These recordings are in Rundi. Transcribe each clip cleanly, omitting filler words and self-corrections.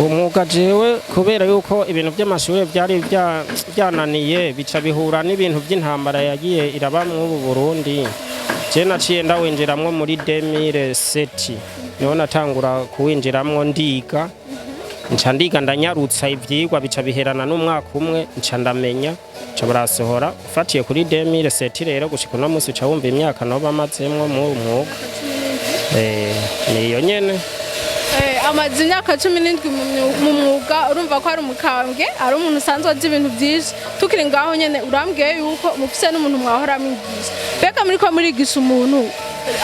Umwuga jewe, kubera yuko ibintu by'amashuri byari byananiye, bica bihura n'ibintu by'intambara yagiye iraba mw'ubu Burundi, je naciye ndawinjiramwo muri 2007, niho natangura kuwinjiramwo, ndiga, nca ndiga, ndanyarutsa ivyigwa, bica biherana n'umwaka umwe, nca ndamenya, nca barasohora. Ufatiye kuri 2007 rero gushika uno musi, uca wumva imyaka noba mazemwo mw'uwu mwuga. Niyo nyene. Amaze imyaka 17 mu mwuga. Urumva ko ari umukambwe, ari umuntu usanzwe azi ibintu byinshi. Tukiri ngaho nyene, urambwiye yuko mufise n'umuntu mwahora mwigisha. Mbega muriko murigisha umuntu,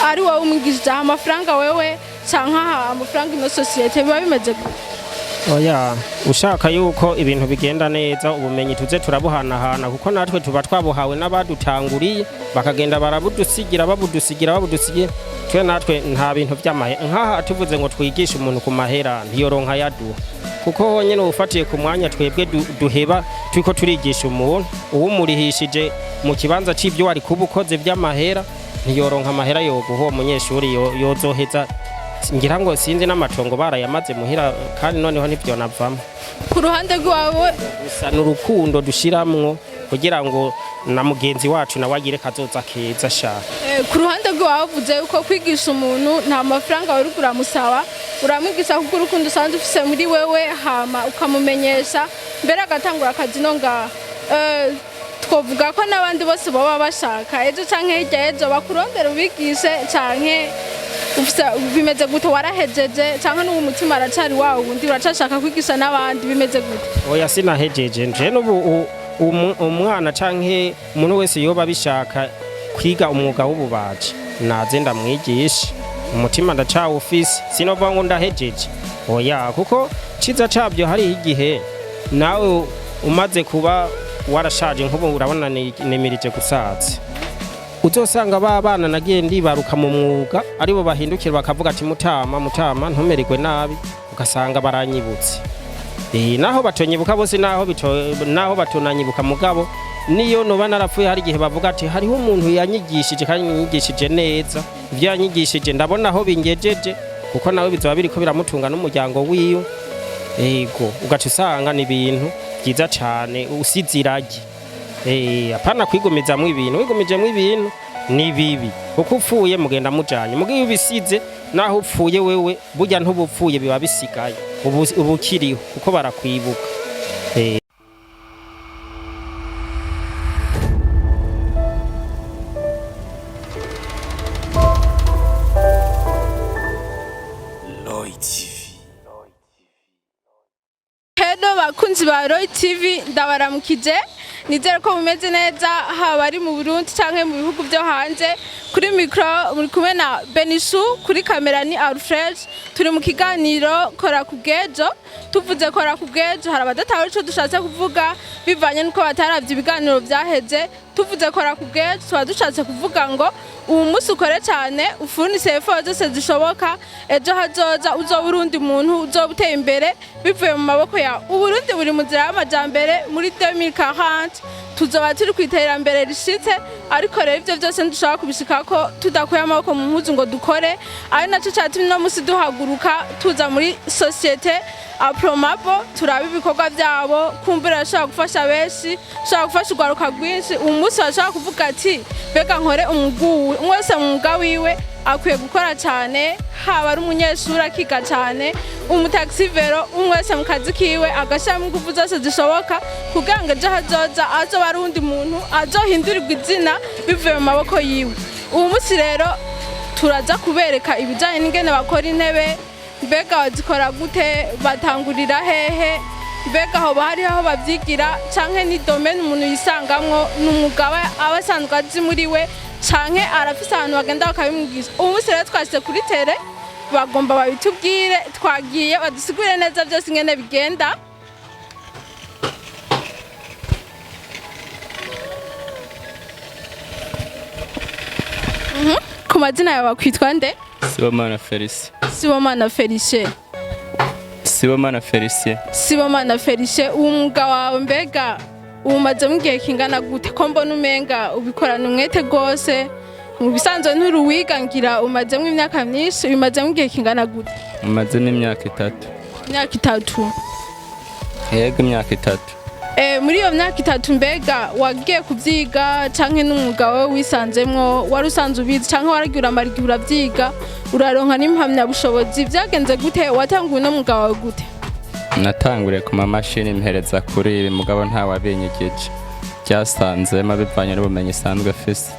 ari wowe umwigishije, aha amafaranga wewe canke aha amafaranga ino société, biba bimeze gute? Oya, ushaka yuko ibintu bigenda neza, ubumenyi tuze turabuhanahana, kuko natwe tuba twabuhawe n'abadutanguriye, bakagenda barabudusigira, babudusigira, babudusigira. Twe natwe nta bintu by'amahera. Nk'aha tuvuze ngo twigishe umuntu ku mahera, ntiyoronka yaduha, kuko honyine ufatiye ku mwanya twebwe duheba turiko turigisha umuntu, uwumurihishije mu kibanza c'ibyo wari kuba ukoze by'amahera, ntiyoronka amahera yoguha uwo munyeshuri. Yozoheza ngira ngo sinzi n'amatongo barayamaze muhira, kandi noneho ntivyonavamo. Ku ruhande rwawe? Gusa ni urukundo dushiramwo kugira ngo na mugenzi wacu nawe agire kazoza keza shaka. Ku ruhande rwawe uvuze yuko kwigisha umuntu nta mafaranga wari uramusaba, uramwigisha kuko urukundo usanzwe ufise muri wewe, hama ukamumenyesha mbere agatangura akazi no ngaha. Twovuga ko n'abandi bose baba bashaka ejo canke hirya ejo bakurondera ubigishe, canke ufise bimeze gute? Warahejeje canke n'ubu umutima aracari wawo wundi, uracashaka kwigisha n'abandi, bimeze gute? Oya, sinahejeje. Nje n'ubu umwana canke umuntu wese yoba abishaka kwiga umwuga w'ububaji, naze ndamwigisha. Umutima ndacawufise, sinova ngo ndahejeje, oya, kuko ciza cabyo hariho igihe nawe umaze kuba warashaje, nk'ubu urabona nimirije gusaza, uzosanga ba bana nagiye ndibaruka mu mwuga aribo bahindukira bakavuga ati: "Mutama, mutama, ntumererwe nabi." Ugasanga baranyibutse. Naho batonyibuka bose, naho batonanyibuka, mugabo niyo noba narapfuye, hari igihe bavuga ati: "Hariho umuntu yanyigishije kandi yanyigishije neza, ibyo yanyigishije ndabona aho bingejeje," kuko nawe bizoba biriko biramutunga n'umuryango wiwe. Ego, ugaca usanga ni ibintu byiza cane usize iragi. Apana kwigumizamwo ibintu. Wigumijemwo ibintu ni bibi, kuko upfuye mugenda mujanye. Mugihe ubisize, naho upfuye wewe burya ntubupfuye, biba bisigaye, ubu ukiriho kuko barakwibuka. Lloyd TV. Hello bakunzi ba Roy TV, ndabaramukije. Nizere ko mumeze neza, haba ari mu Burundi canke mu bihugu byo hanze. Kuri micro muri kumwe na Benishu, kuri kamera ni Alfred. Turi mu kiganiro Kora ku Bwejo. Tuvuze Kora ku Bwejo, hari abadatahura ico dushatse kuvuga bivanye nuko bataravye ibiganiro vyaheze. Tuvuze Kora ku Bwejo, tuba dushatse kuvuga ngo uwu munsi ukore cyane, ufunise efforts zose zishoboka, ejo hazoza uzoba urundi muntu, uzoba uteye imbere bivuye mu maboko yawe. Uburundi buri mu nzira y'amajambere, muri 2040 tuzoba turi ku iterambere rishitse. Ariko rero ivyo vyose ntidushobora kubishikako tudakuye amaboko mu mpuzu ngo dukore, ari naco catumye uno musi duhaguruka tuza muri société Apromabo, turaba ibikorwa byabo. Kumbura bashobora gufasha benshi, bashobora gufasha urwaruka rwinshi. Uyu munsi bashobora kuvuga ati: "Mbega nkore umwuga?" Umwe wese mu mwuga wiwe akwiye gukora cyane, haba ari umunyeshuri akiga cyane, umutaxi-vélo, umwe wese mu kazi kiwe agashyiramo ingufu zose zishoboka kugira ngo ejo hazoza azoba ari uwundi muntu, azohindurirwa izina bivuye mu maboko yiwe. Uyu munsi rero turaza kubereka ibijyanye n'ingene bakora intebe. Mbega bazikora gute? Batangurira hehe? Mbega hoba hariho aho babyigira, canke ni domaine umuntu yisangamwo, ni umwuga aba asanzwe azi muri we, canke arafise ahantu bagenda bakabimwigisha? Ubu munsi rero twashyize kuri terrain, bagomba babitubwire. Twagiye badusigurire neza byose ingene bigenda. Ku mazina yawe bakwitwa nde? Sibomana Felicien. Sibomana Felicien. Sibomana Felicien. Sibomana Felicien, uwo mwuga wawe mbega uwumazemo igihe kingana gute, ko mbona umenga ubikorana umwete rwose? Mu bisanzwe nturuwiga, ngira umazemo imyaka myinshi. Ubimazemo igihe kingana gute? Umazemo imyaka 3. Imyaka 3. Yego, imyaka 3. Muri iyo myaka 3 mbega wagiye kubyiga canke n'umwuga wawe wisanzemwo, wari usanzwe ubizi canke waragiye uramara igihe uravyiga uraronka n'impamyabushobozi? Vyagenze gute? Watanguye uno mwuga wawe gute? Natanguriye ku mamashini, mpereza kuri ibi, mugabo nta wabinyigije, byasanzemo bivanye n'ubumenyi isanzwe mfise.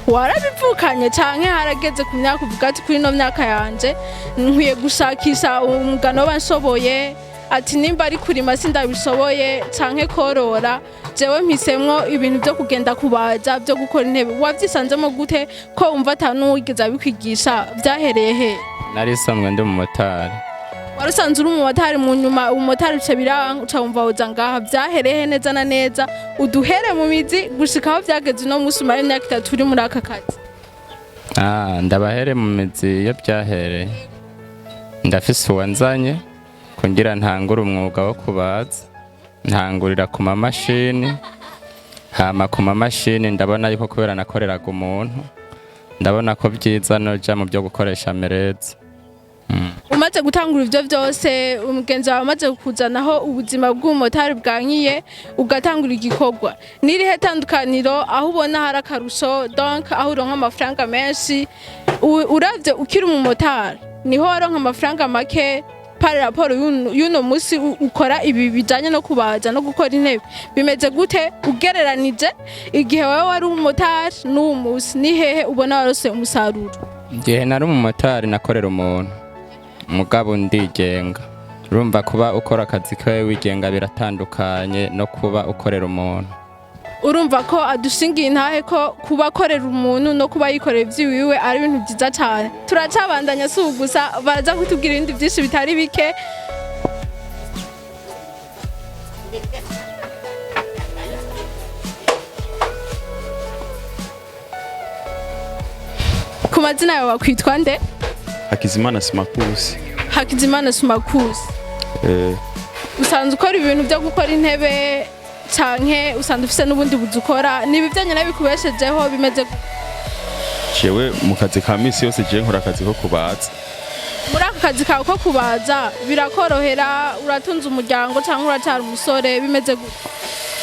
Warabivukanye canke harageze ku myaka uvuga ati kuri ino myaka yanje nkwiye gushakisha umwuga noba nshoboye, ati nimba ari kurima sindabishoboye canke korora, jewe mpisemwo ibintu vyo kugenda kubaza, vyo gukora intebe? Wavyisanzemo gute ko wumva ata n'uwigeze abikwigisha? Vyahereye he? Nari isanzwe ndi umumotari. Wari usanzwe uri umumotari, mu nyuma umumotari uca biranga, uca wumva woza ngaha. Vyahereye he neza na neza? Uduhere mu mizi gushika aho vyageze uno musi umara imyaka 3 uri muri aka kazi. Ndabahere mu mizi iyo byahereye. Ndafise uwanzanye kugira ntangure umwuga wo kubaza, ntangurira ku mamashini. Hama ku mamashini ndabona yuko kubera nakoreraga umuntu, ndabona ko byiza noja mu byo gukoresha mereza. Umaze gutangura ivyo vyose, umugenzi wawe amaze kukuzanaho ubuzima bw'umumotari bwankiye, ugatangura igikorwa, nirihe tandukaniro aho ubona hari akarusho, donc aho uronka amafaranga menshi? Uravye ukiri umumotari niho waronka amafaranga make par rapport y'uno musi ukora ibi bijanye no kubaza no gukora intebe, bimeze gute ugereranije igihe wowe wari umumotari n'uwu musi? Ni hehe ubona warose umusaruro? Igihe nari umumotari nakorera umuntu, mugabo ndigenga. Urumva kuba ukora akazi kawe wigenga biratandukanye no kuba ukorera umuntu. Urumva ko adushingiye intahe ko kuba akorera umuntu no kuba yikorera ivy'iwiwe ari ibintu vyiza cane. Turacabandanya, si ubu gusa, baraza kutubwira ibindi vyinshi bitari bike. Ku mazina yawe wakwitwa nde? Hakizimana Simakusi. Hakizimana Sumakusi. Usanzwe ukora ibintu byo gukora intebe canke usanzwe ufise n'ubundi buzi ukora? Ni ibi vyonyene bikubeshejeho? Bimeze gute? Jewe mu kazi ka misi yose jewe nkora akazi ko kubaza. Muri aka kazi kawe ko kubaza birakorohera? Uratunze umuryango canke uracara umusore? Bimeze gute?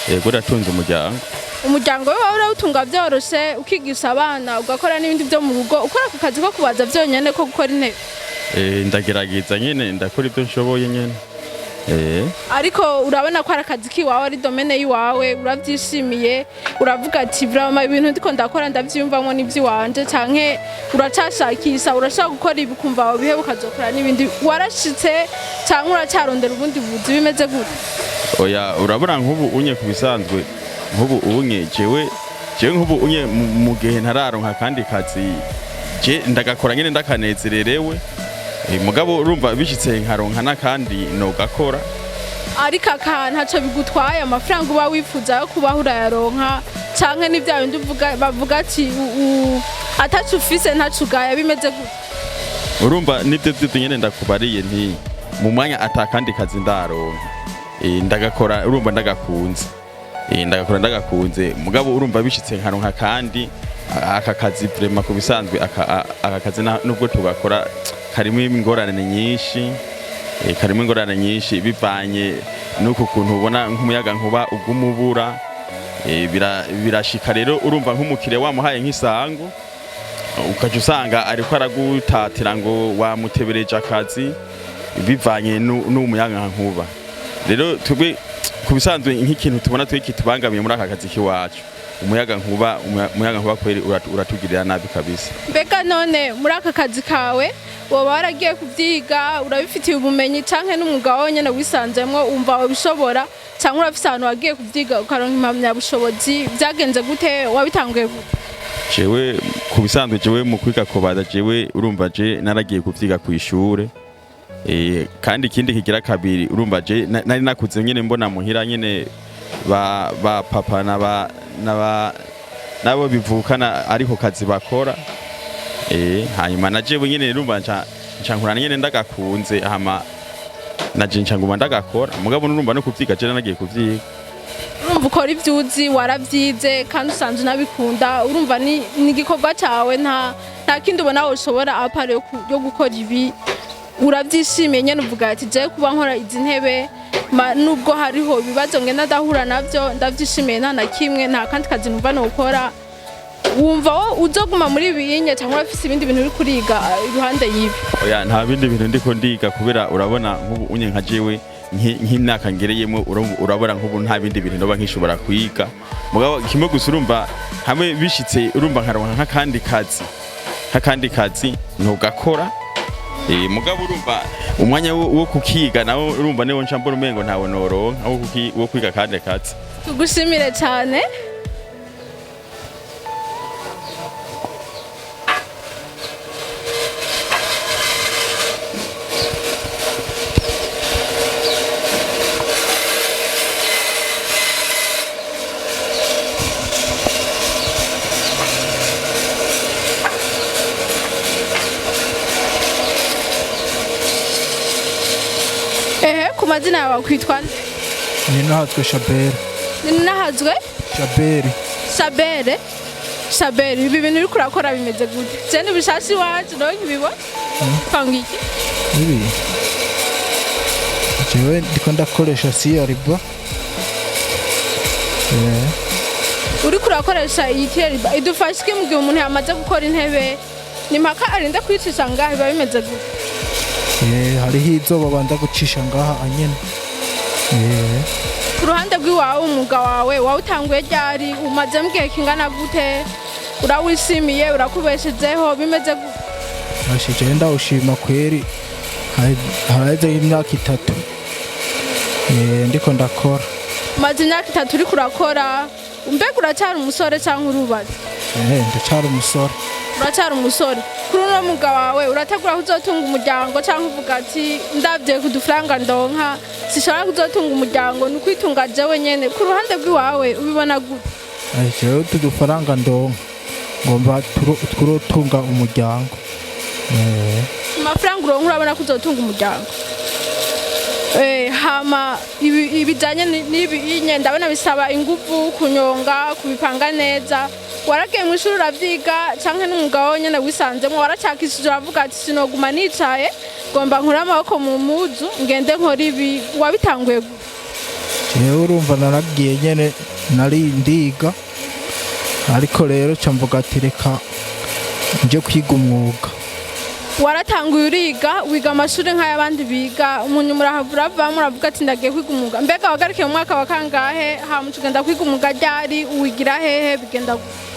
Yego, ndatunze umuryango. Umuryango wawe urawutunga vyoroshe, ukigisha abana, ugakora n'ibindi vyo mu rugo, ukora ako kazi ko kubaza vyonyene, ko gukora intebe? Ndagerageza nyene, ndakora ibyo nshoboye nyene. Ariko urabona ko ari akazi kiwawe, ari domaine yiwawe, uravyishimiye, uravuga ati vraiment ibintu ndiko ndakora ndavyiyumvamwo n'ivy'iwanje, canke uracashakisha, urashaka gukora ibi ukumva wabihe ukazokora n'ibindi? Warashitse canke uracarondera ubundi buzi? Bimeze gute? Oya, urabona nk'ubu unye ku bisanzwe nk'ubu unye jewe nk'ubu unye mu gihe ntararonka akandi kazi, je ndagakora nyene ndakanezererewe. Mugabo urumva bishitse nkaronka n'akandi nogakora. Ariko aka ntaco bigutwaye? Amafaranga uba wifuza yo kubaho urayaronka, canke ni vya bindi uvuga bavuga ati ataco ufise ntaco ugaya? Bimeze gute? Urumva nibyo byo nyene ndakubariye nti mu mwanya atakandi kazi ndaronka, ndagakora, urumva ndagakunze. Ndagakora ndagakunze, mugabo urumva bishitse nkaronka kandi aka kazi, vraiment ku bisanzwe aka kazi nubwo tugakora karimo ingorane nyinshi. Karimo ingorane nyinshi bivanye n'uku kuntu ubona nk'umuyaga nkuba uguma ubura. Birashika rero urumva nk'umukiriya wamuhaye nk'isango, ukaca usanga ariko aragutatira ngo wamutebereje akazi bivanye n'umuyaga nkuba. Rero twebwe ku bisanzwe nk'ikintu tubona twe kitubangamiye muri aka kazi k'iwacu, umuyaga nkuba, umuyaga nkuba kweri uratugirira nabi kabisa. Mbega none muri aka kazi kawe woba waragiye kubyiga, urabifitiye ubumenyi, canke n'umwuga wawe nyene wisanzemwo wumva wabishobora, canke urafise ahantu wagiye kubyiga ukaronka impamyabushobozi? Vyagenze gute? Wabitanguye gute? Jewe ku bisanzwe, jewe mu kwiga kubaza, jewe urumva je naragiye kuvyiga ku ishure. Kandi ikindi kigira kabiri, urumva je nari nakuze nyene mbona muhira nyene ba papa na ba nabo bivukana ariko kazi bakora. Hanyuma na jewe nyene urumva nca nkura nyene ndagakunze, hama naje nca nguma ndagakora. Mugabo nurumva no kuvyiga je naragiye kuvyiga. Urumva ukora ivyo uzi, waravyize kandi usanzwe unabikunda. Urumva ni igikorwa cawe, nta kindi ubona woshobora à part yo gukora ibi. Urabyishimiye nyene, uvuga ati je kuba nkora izi ntebe nubwo hariho ibibazo ngenda ndahura navyo, ndavyishimiye, nta na kimwe, nta kandi kazi numva nokora. Wumva wo uzoguma muri ibinye cyangwa urafise ibindi bintu uri kuriga iruhande y'ibi? Oya, nta bindi bintu ndiko ndiga, kubera urabona nk'ubu unye nka jewe nk'imyaka ngereyemo, urabona nk'ubu nta bindi bintu noba nkishobora kwiga. Mugabo kimwe gusa, urumva hamwe bishitse, urumva nkaronka nk'akandi kazi ntugakora. Mugabo urumva umwanya wo kukiga nawo, urumva niwo nca mbona umengo ntawo noronka wo kwiga akandi kazi. Tugushimire cyane. Ehe, ku mazina yawe kwitwa nde? Ninahazwe Shaberi. Ninahazwe? Shaberi. Shabere, Shabere, ibi bintu uriko urakora bimeze gute? Je ni bishasha iwacu nawe nkibibona. Twanga iki? Ibi jewe ndiko ndakoresha siyariba. Uriko urakoresha iyi kireriba, idufasha iki mu gihe umuntu yamaze gukora intebe? Ni mpaka arinda kwicisha ngaho? Biba bimeze gute? Hariho izo babanza gucisha ngaha anyene. Ku ruhande rw'iwawe, umwuga wawe wawutanguye ryari? Umaze mu gihe kingana gute? Urawishimiye? Urakubeshejeho? Bimeze gute? Ashe, jewe ndawushima kweri. Haraheze imyaka 3 ndiko ndakora. Umaze imyaka 3 uriko urakora. Mbega uracyari umusore cyangwa urubatse? Ndacyari umusore. Uracyari umusore. Kuri uno mwuga wawe urategura ko uzotunga umuryango, cyangwa uvuga ati ndabye ku dufaranga ndonka sishobora kuzotunga umuryango, ni ukwitunga jewe nyene? Ku ruhande rw'iwawe ubibona gute? Ashe, jewe utu dufaranga ndonka ngomba turotunga umuryango. Amafaranga uronka urabona ko uzotunga umuryango? Hama ibijanye n'ibi inye ndabona bisaba inguvu, kunyonga, kubipanga neza. Waragiye mu ishuri uravyiga, canke n'umwuga wawe nyene wisanzemwo, waracakishije uravuga ati sinoguma nicaye, ngomba nkure amaboko mu muzu ngende nkora ibi? Wabitanguye gute? Jewe urumva naragiye nyene nari ndiga, ariko rero ca mvuga ati reka nje kwiga umwuga. Waratanguye uriga, wiga amashuri nk'ay'abandi biga, umunyuma urahava uravamo uravuga ati ndagiye kwiga umwuga. Mbega wagarukiye mu mwaka wa kangahe? Hama uca ugenda kwiga umwuga ryari? Uwigira hehe? Bigenda gute?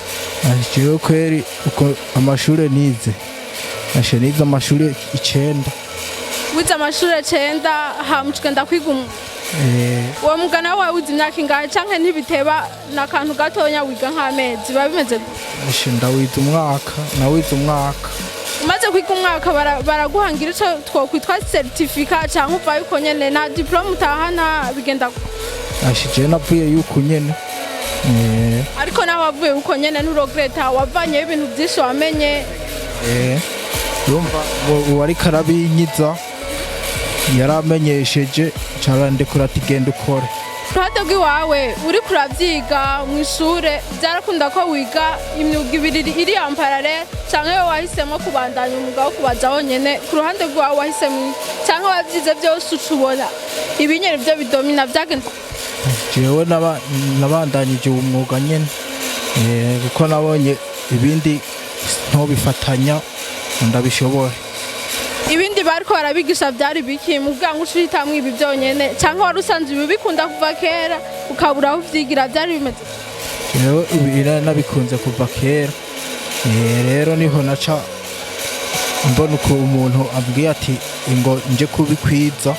Jewe kweri uko amashure nize, ashe nize amashure 9. Wize amashuri 9, hama uca ugenda kwiga umwuga. Uwo mwuga nawe wawize imyaka ingahe, canke ntibiteba, ni akantu gatonya wiga nk'amezi? Biba bimeze gute? Ashe, ndawize umwaka, nawize umwaka. Umaze kwiga umwaka, baraguhangira ico twokwitwa certificat, canke uvayo uko nyene, nta diplôme utahana? Bigenda gute? Ashe, jewe navuye yuko nyene. Ariko naho wavuye uko nyene nturegretta? Wavanyeyo ibintu byinshi wamenye? Urumva uwariko arabinyiza yaramenyesheje, carandekura ati genda ukore. Uruhande rw'iwawe, uriko uravyiga mu ishure, byarakunda ko wiga imyuga ibiri iri en parallèle, canke wowe wahisemo kubandanya umwuga wo kubaza wonyene? Ku ruhande rwawe wahisemo iki? Canke wavyize vyose uca ubona ibinyene vyo bidomina? Vyagenze? Jewe nabandanyije uwo mwuga nyene. Kuko nabonye ibindi ntobifatanya ngo ndabishobore. Ibindi bariko barabigisha vyari biki mu kugira ngo uce uhitamwo ibi vyonyene? Canke wari usanzwe ibi bikunda kuva kera ukabura aho uvyigira? Vyari bimeze? Jewe ibi nabikunze kuva kera. Rero niho naca mbona uko umuntu ambwiye ati ngo nje kubikwiza.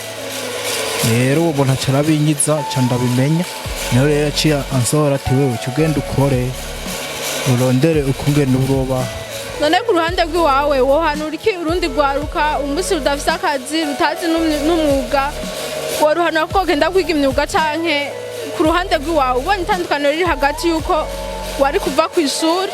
Rero uwo muntu aca arabinyiza, ca ndabimenya. Niho rero yaciye ansohora ati wewe uca ugenda ukore, urondere ukungene urobaho. None ku ruhande rw'iwawe wohanura iki urundi rwaruka umunsi rudafise akazi, rutazi n'umwuga? Woruhanura ko wogenda kwiga imyuga, canke ku ruhande rw'iwawe ubonye itandukaniro riri hagati y'uko wari kuva ku ishuri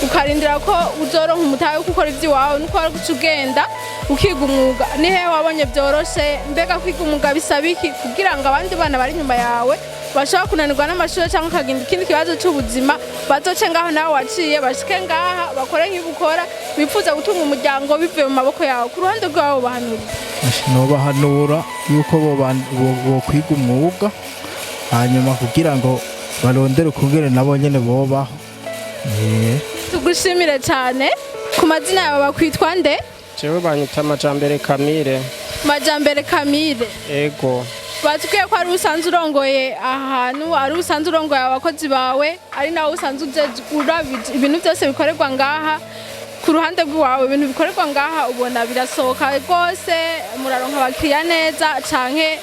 ukarindira ko uzoronka umutahe wo gukora ivy'iwawe nuko wari guca ugenda ukiga umwuga, ni hehe wabonye vyoroshe? Mbega kwiga umwuga bisaba iki kugira ngo abandi bana bari inyuma yawe Bashobora kunanirwa n'amashuri cyangwa ukagira ikindi kibazo cy'ubuzima, bazoce ngaho nawe waciye, bashike ngaha bakore nk'ibukora, bifuza gutunga umuryango bivuye mu maboko yawe. Ku ruhande rwawe bahanura? Nobahanura yuko bokwiga umwuga, hanyuma kugira ngo barondere ukungene nabo nyene bobaho. Tugushimire cyane. Ku mazina yawe bakwitwa nde? Jewe banyita Amajambere Kamire. Majambere Kamire. Ego. Batubwiye ko ari usanzwe urongoye ahantu, ari usanzwe urongoye abakozi bawe, ari nawe usanzwe uraba ibintu byose bikorerwa ngaha. Ku ruhande rw'iwawe, ibintu bikorerwa ngaha ubona birasohoka rwose, muraronka abakiriya neza, canke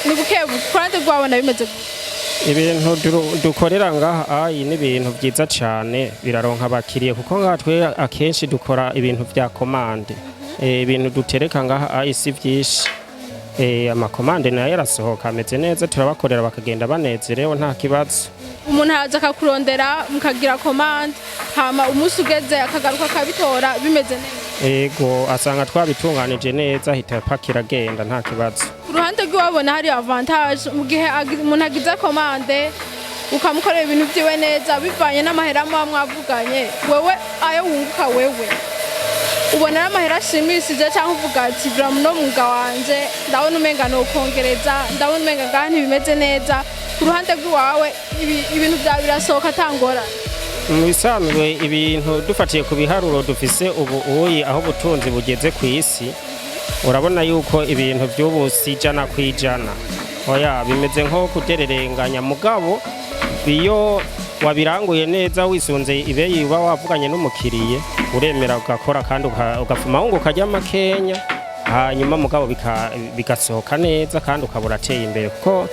ni buke buke? Ku ruhande rwawe ubona bimeze gute? Ibintu dukorera ngaha ayi ni ibintu byiza cyane, biraronka abakiriya, kuko ngaha twe akenshi dukora ibintu vya commande. Ibintu dutereka ngaha ayi si byinshi. Ama commandes nayo arasohoka ameze neza, turabakorera bakagenda banezerewe, nta kibazo. Umuntu araza akakurondera, mukagira commande, hama umunsi ugeze akagaruka akabitora bimeze neza? Ego, asanga twabitunganije neza, ahita apakira agenda, nta kibazo. Ku ruhande rw'iwabona hari avantage mu gihe umuntu agize commande, ukamukorera ibintu byiwe neza bivanye n'amahera muba mwavuganye, wewe ayo wunguka, wewe ubona ari amahera ashimishije, cyangwa uvuga ati: "Bura muno mwuga wanje ndabona umenga nokongereza, ndabona umenga ngaha ntibimeze neza"? Ku ruhande rw'iwawe ibintu byawe birasohoka atangorane? Mu bisanzwe, ibintu dufatiye ku biharuro dufise ubu uyi, aho ubutunzi bugeze ku isi, urabona yuko ibintu by'ubu si 100%. Oya, bimeze nko kudererenganya. Mugabo iyo wabiranguye neza, wisunze ibeyi uba wavuganye n'umukiriye, uremera ugakora kandi ugapfuma wunguka ukarya makenya, hanyuma mugabo bigasohoka neza kandi ukaba urateye imbere, kuko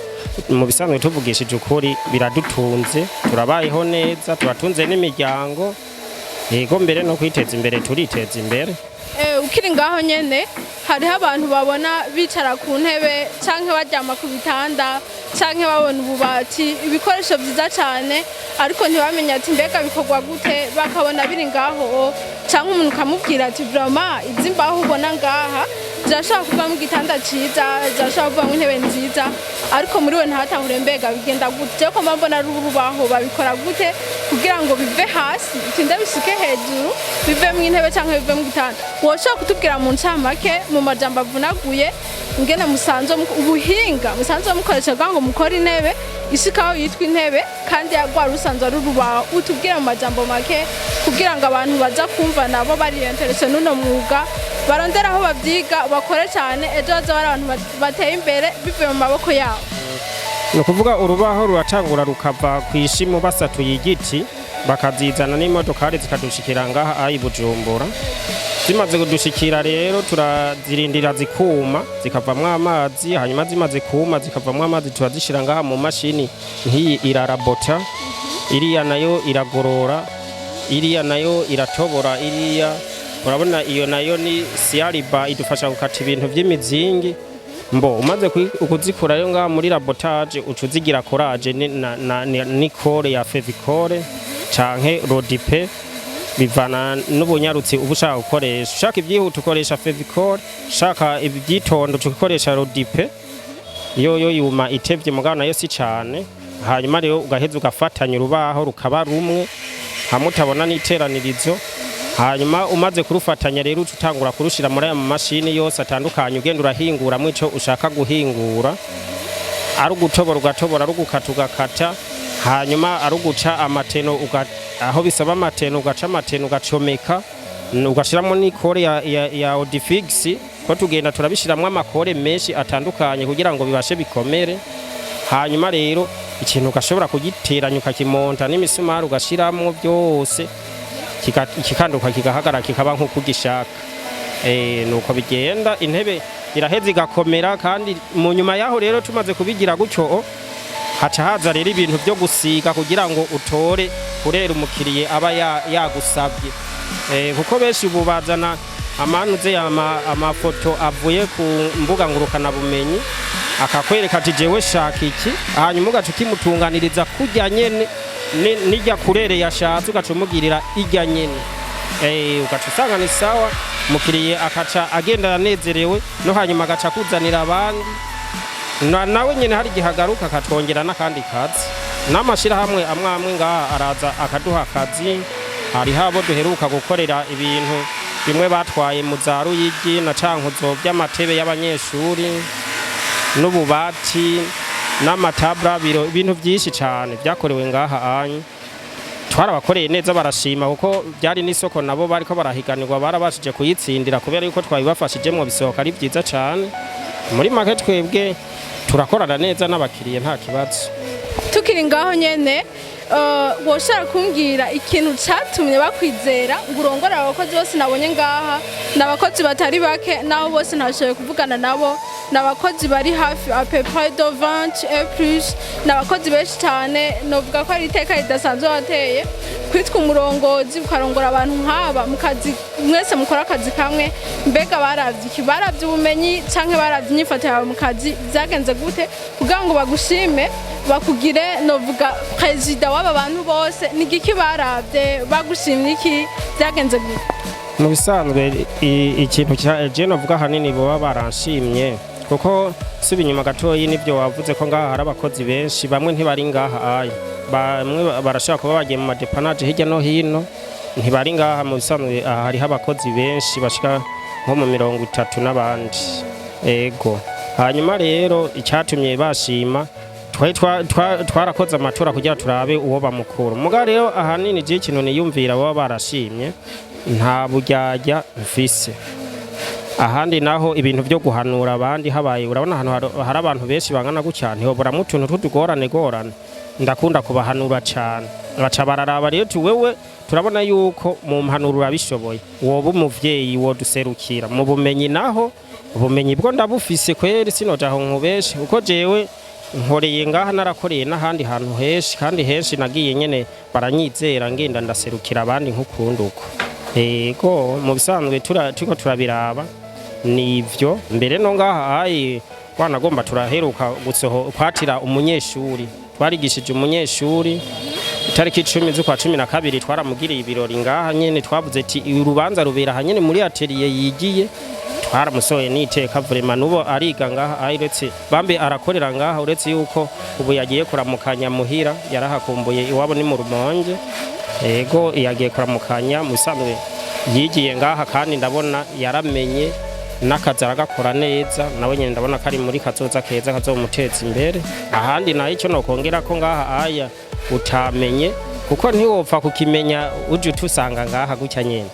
mu bisanzwe, tuvugishije ukuri, biradutunze, turabayeho neza, turatunze n'imiryango. Yego, mbere no kwiteza imbere, turiteza imbere. Ukiri ngaho nyene, hariho abantu babona bicara ku ntebe canke baryama ku bitanda canke babona ububati, ibikoresho vyiza cane, ariko ntibamenye ati: "Mbega bikorwa gute?" Bakabona biri ngaho, canke umuntu ukamubwira ati: "Vraiment, izi mbaho ubona ngaha zirashobora kuvamo igitanda ciza, zirashobora kuvamo intebe nziza", ariko muri we ntatahure: "Mbega bigenda gute? Jewe ko mba mbona ari urubaho, babikora gute kugira ngo bive hasi bitinde bishike hejuru, bivemo intebe canke bivemo igitanda?" Woshobora kutubwira mu ncamake, mu majambo avunaguye, ingene musanzwe ubuhinga musanzwe mukoresha kugira ngo mukore intebe ishikaho yitwa intebe, kandi rwari rusanzwe ari urubaho? Utubwire mu majambo make kugira ngo abantu baza kumva nabo bari intéressés n'uno mwuga, barondera aho babyiga, bakore cyane, ejo bazoba ari abantu bateye imbere bivuye mu maboko yabo. Ni ukuvuga urubaho ruratangura rukava ku ishimu, basatuye igiti, bakazizana n'imodokari zikadushikira ngaha ayi Bujumbura. Zimaze kudushikira rero, turazirindira zikuma, zikavamwo amazi. Hanyuma zimaze kuma, zikavamwo amazi, turazishira ngaha mu mashini. Nk'iyi irarabota, iriya nayo iragorora, iriya nayo iratobora, iriya urabona iyo nayo ni siyariba, idufasha gukata ibintu vy'imizingi. Mbo umaze kuzikurayo ngaha muri rabotage, uca uzigira collage ni colle ya Fevicol canke Rodipe, bivana n'ubunyarutsi uba ushaka gukoresha. Ushaka ibyihuta ukoresha Fevicol, ushaka ibyitondo uca ukoresha Rodipe, iyo yo yuma itevye, mugabo nayo si cane. Hanyuma rero ugaheza ugafatanya urubaho rukaba rumwe, hamwe utabona n'iteranirizo. Hanyuma umaze kurufatanya rero, uca utangura kurushira muri aya mamashini yose atandukanye, ugenda urahinguramwo ico ushaka guhingura: ari ugutobora ugatobora, ari ugukata ugakata, hanyuma ari uguca amateno aho bisaba amateno ugaca amateno, ugacomeka, ugashiramwo n'i colle ya Odifix, ko tugenda turabishiramwo ama colle menshi atandukanye kugira ngo bibashe bikomere. Hanyuma rero ikintu ugashobora kugiteranya, ukakimonta n'imisumari, ugashiramwo byose, kikanduka, kigahagarara, kikaba nk'uko ugishaka. Nuko bigenda, intebe iraheza igakomera. Kandi mu nyuma yaho rero, tumaze kubigira gutyo, haca haza rero ibintu byo gusiga kugira ngo utore kurera umukiriye aba yagusabye. Kuko benshi ubu bazana amanuze amafoto avuye ku mbuga ngurukanabumenyi, akakwereka ati: "Jewe shaka iki", hanyuma ugaca ukimutunganiriza kurya nyene n'irya couleur yashatse, ugaca umugirira irya nyene. Ugaca usanga ni sawa, umukiriye akaca agenda anezerewe, no hanyuma agaca akuzanira abandi. Nawe nyine hari igihe agaruka akatwongera n'akandi kazi. N'amashyirahamwe amwe amwe ngaha araza akaduha akazi. Hariho abo duheruka gukorera ibintu bimwe batwaye mu za Ruyigi na Cankuzo by'amatebe y'abanyeshuri n'ububati n'amatabura biro, ibintu byinshi cyane byakorewe ngaha anyu. Twarabakoreye neza barashima, kuko byari n'isoko nabo bariko barahiganirwa, barabashije kuyitsindira kubera yuko twabibafashijemwo, bisohoka ari byiza cyane. Muri make twebwe turakorana neza n'abakiriya, nta kibazo. Tukiri ngaho nyene, woshobora kumbwira ikintu catumye bakwizera ngo urongore abakozi bose nabonye ngaha? Ni abakozi batari bake, naho bose ntashoboye kuvugana nabo. Ni abakozi bari hafi à peu près de 20 et plus, ni abakozi benshi cyane. Novuga ko ari iteka ridasanzwe wateye kwitwa umurongozi, ukarongora abantu nk'aba mu kazi, mwese mukora akazi kamwe. Mbega baravye iki? Baravye ubumenyi canke baravye inyifato yawe mu kazi? Vyagenze gute kugira ngo bagushime, bakugire novuga perezida w'aba bantu bose? Ni igiki baravye? Bagushimye iki? Vyagenze gute? Mu bisanzwe ikintu je novuga ahanini baba baranshimye, kuko suba inyuma gatoyi n'ibyo wavuze ko ngaha hari abakozi benshi, bamwe ntibari ngaha aya, bamwe barashobora kuba bagiye mu ma dépannage hirya no hino, ntibari ngaha. Mu bisanzwe aha hariho abakozi benshi bashika nko mu 30 n'abandi. Ego, hanyuma rero icyatumye bashima, twari twarakoze amatora kugira turabe uwo bamukuru. Muga rero ahanini je ikintu niyumvira baba barashimye, nta buryarya mfise. Ahandi naho ibintu byo guhanura abandi habaye, urabona ahantu hari abantu benshi bangana gutya, ntihoboramwo utuntu tw'utugorane gorane. Ndakunda kubahanura cyane, baca bararaba rero tu wewe turabona yuko mu mpanuro urabishoboye, woba umuvyeyi woduserukira mu bumenyi. Naho ubumenyi bwo ndabufise kweri, sinoja aho nkubeshe, kuko jewe nkoreye ngaha, narakoreye n'ahandi hantu henshi, kandi henshi nagiye nyene baranyizera, ngenda ndaserukira abandi nk'ukundi uko. Ego, mu bisanzwe turiko turabiraba nivyo. Mbere no ngaha ayi wanagomba turaheruka gusoho kwatira umunyeshuri, twarigishije umunyeshuri itariki 10 z'ukwa 12, twaramugiriye ibirori ngaha nyene. Twavuze ati urubanza rubera aha nyene muri atelier yigiye. Twaramusohoye n'iteka vraiment, nubo ariga ngaha ayi, uretse bambe arakorera ngaha, uretse yuko ubu yagiye kuramukanya muhira, yarahakumbuye, iwabo ni mu Rumonge. Ego, yagiye kuramukanya. Mu bisanzwe yigiye ngaha, kandi ndabona yaramenye n'akazi aragakora neza. Nawe nyine ndabona ko ari muri kazoza keza kazomuteza imbere. Ahandi naho icyo nokongera ko ngaha aya utamenye, kuko ntiwopfa kukimenya uje utusanga ngaha gutya nyene.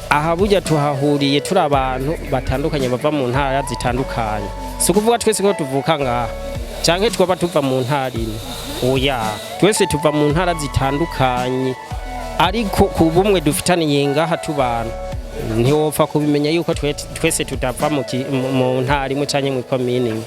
Aha burya tuhahuriye turi abantu batandukanye bava mu ntara zitandukanye. Si ukuvuga twese ko tuvuka ngaha canke twaba tuva mu ntara imwe, oya, twese tuva mu ntara zitandukanye, ariko ku bumwe dufitaniye ngaha tubana, ntiwopfa kubimenya yuko twese tudava mu ntara imwe canke mw'ikomini imwe.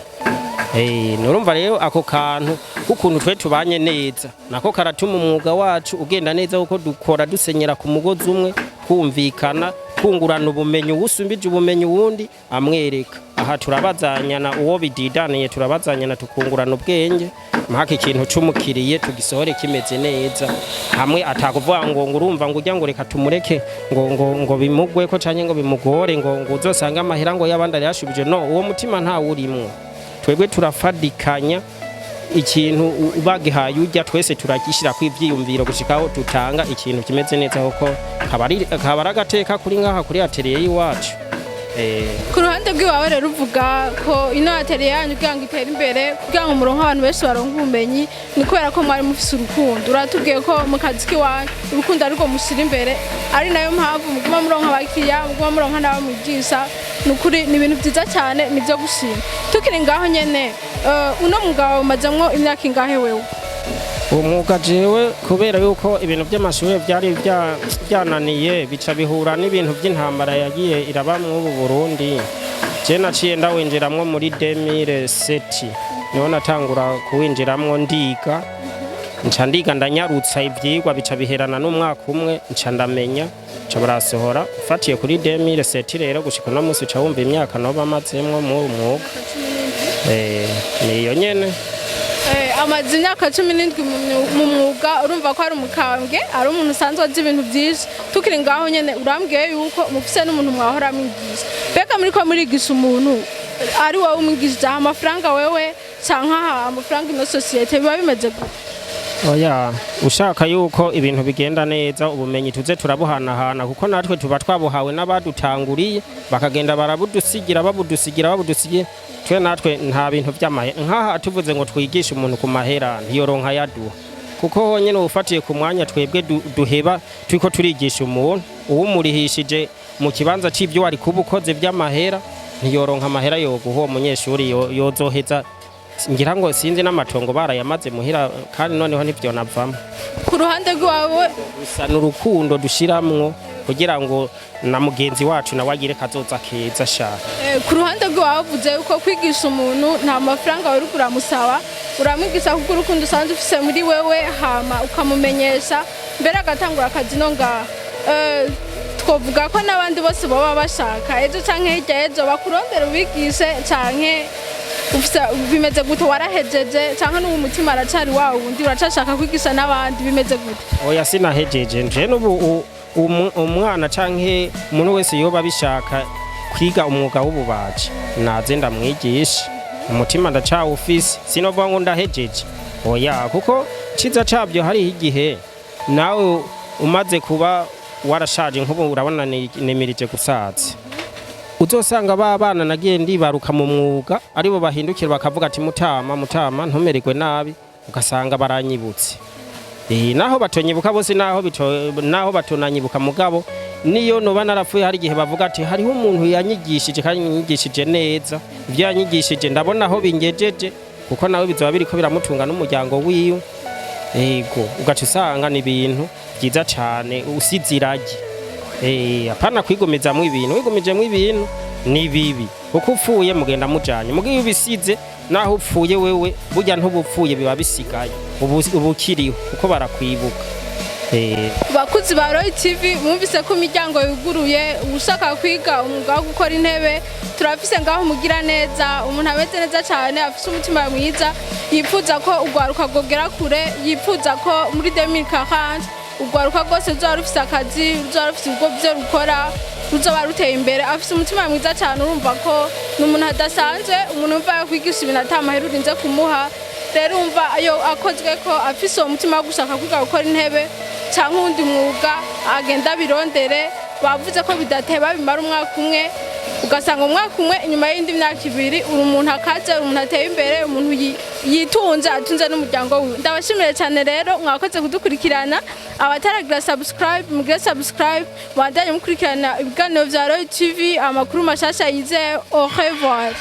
Nurumva rero ako kantu k'ukuntu twe tubanye neza nako karatuma umwuga wacu ugenda neza, kuko dukora dusenyera ku mugozi umwe, twumvikana, twungurana ubumenyi, uwusumbije ubumenyi uwundi amwereka. Aha turabazanyana, uwo bididaniye turabazanyana, tukungurana ubwenge mpaka ikintu c'umukiriye tugisohore kimeze neza. Hamwe atakuvuga ngo urumva ngo ujya ngo reka tumureke ngo bimugweko canke ngo bimugore, ngo uzosange amahera ngo y'abandi arayashubije. No uwo mutima ntawurimwo. Twebwe turafadikanya, ikintu bagihaye ujya, twese turagishyira ku ibyiyumviro gushikaho tutanga ikintu kimeze neza, kuko kaba ari agateka kuri ngaha kuri atelier y'iwacu. Ku ruhande rw'iwawe rero, uvuga ko ino atelier yanyu kugira ngo itere imbere, kugira ngo muronke abantu benshi baronke ubumenyi, ni kubera ko mwari mufise urukundo. Uratubwiye ko mu kazi k'iwanyu urukundo arirwo mushyira imbere, ari nayo mpamvu muguma muronka abakiriya, muguma muronka n'abo mwigisha. Ni ukuri ni ibintu byiza cyane, ni ibyo gushima. Tukiri ngaho nyene, uno mwuga wawe umazemwo imyaka ingahe wewe? Uwo mwuga jewe, kubera yuko ibintu by'amashuri byari byananiye, bica bihura n'ibintu by'intambara yagiye iraba mw'ubu Burundi, je naciye ndawinjiramwo muri 2007, niho natangura kuwinjiramwo ndiga. Nca ndiga ndanyarutsa ivyigwa, bica biherana n'umwaka umwe, nca ndamenya, nca barasohora. Ufatiye kuri 2007 rero gushika uno munsi, uca wumva imyaka noba mazemwo muri uwo mwuga. Niyo nyene. Amaze imyaka 17 mu mwuga, urumva ko ari umukambwe, ari umuntu usanzwe azi ibintu byinshi. Tukiri ngaho nyene, urambwiye yuko mufise n'umuntu mwahora mwigisha. Mbega muriko murigisha umuntu? Ari wowe umwigishije, aha amafaranga wewe canke aha amafaranga ino société, biba bimeze gute? Oya, ushaka yuko ibintu bigenda neza, ubumenyi tuze turabuhanahana, kuko natwe tuba twabuhawe n'abadutanguriye, bakagenda barabudusigira, babudusigira, babudusigira. Twe natwe nta bintu by'amahera. Nk'aha tuvuze ngo twigishe umuntu ku mahera, ntiyoronka yaduha, kuko honyine ufatiye ku mwanya twebwe duheba turiko turigisha umuntu, uwumurihishije mu kibanza c'ibyo wari kuba ukoze by'amahera, ntiyoronka amahera yoguha uwo munyeshuri. Yozoheza ngira ngo sinzi n'amatongo barayamaze muhira, kandi noneho ntivyonavamo. Ku ruhande rwawe? Gusa ni urukundo dushiramwo kugira ngo na mugenzi wacu nawe agire kazoza keza shaka. Ku ruhande rwawe wavuze yuko kwigisha umuntu nta mafaranga wari uramusaba, uramwigisha kuko urukundo usanzwe ufise muri wewe, hama ukamumenyesha mbere agatangura akazi no ngaha. Twovuga ko n'abandi bose baba bashaka ejo canke hirya ejo bakurondera ubigishe, canke ufise bimeze gute? Warahejeje canke n'ubu umutima aracari wawo wundi, uracashaka kwigisha n'abandi, bimeze gute? Oya, sinahejeje. Nje n'ubu umwana canke umuntu wese yoba abishaka kwiga umwuga w'ububaji, naze ndamwigisha. Umutima ndacawufise, sinovuga ngo ndahejeje, oya, kuko ciza cabyo hariho igihe nawe umaze kuba warashaje, nk'ubu urabona nimirije gusaza, uzosanga ba bana nagiye ndibaruka mu mwuga aribo bahindukira bakavuga ati: "Mutama, mutama, ntumererwe nabi." Ugasanga baranyibutse. Naho batonyibuka bose, naho batonanyibuka, mugabo niyo noba narapfuye, hari igihe bavuga ati: "Hariho umuntu yanyigishije kandi yanyigishije neza, ibyo yanyigishije ndabona aho bingejeje," kuko nawe bizoba biriko biramutunga n'umuryango wiwe. Ego, ugaca usanga ni ibintu byiza cane usize iragi. Apana kwigomezamwo ibintu. Wigomejemwo ibintu ni bibi, kuko upfuye mugenda mujanye. Mugihe iyo ubisize, naho upfuye wewe burya ntubupfuye, biba bisigaye, ubu ukiriho kuko barakwibuka. Bakuzi ba Roy TV, mwumvise ko imiryango yuguruye. Ushaka kwiga umwuga wo gukora intebe, turafise ngaho umugira neza, umuntu ameze neza cyane, afise umutima mwiza, yifuza ko urwaruka rwogera kure, yifuza ko muri 2040 urwaruka rwose ruzoba rufise akazi, ruzoba rufise ibigo byo rukora, ruzoba ruteye imbere. Afise umutima mwiza cyane, urumva ko ni umuntu adasanzwe, umuntu wumva yakwigisha ibintu ata mahera urinze kumuha. Rero umva ayo akozwe ko afise uwo mutima wo gushaka kwiga gukora intebe cyangwa uwundi mwuga, agenda abirondere. Bavuze ko bidateba, bimara umwaka umwe, ugasanga umwaka umwe inyuma y'indi myaka 2 uri umuntu akaze, uri umuntu ateye imbere, umuntu yitunze, atunze n'umuryango wiwe. Ndabashimiye cyane rero, mwakoze kudukurikirana. Abataragira subscribe, mugire subscribe, mubandanye mukurikirana ibiganiro vya Roy TV, amakuru mashasha yizewe. Au revoir.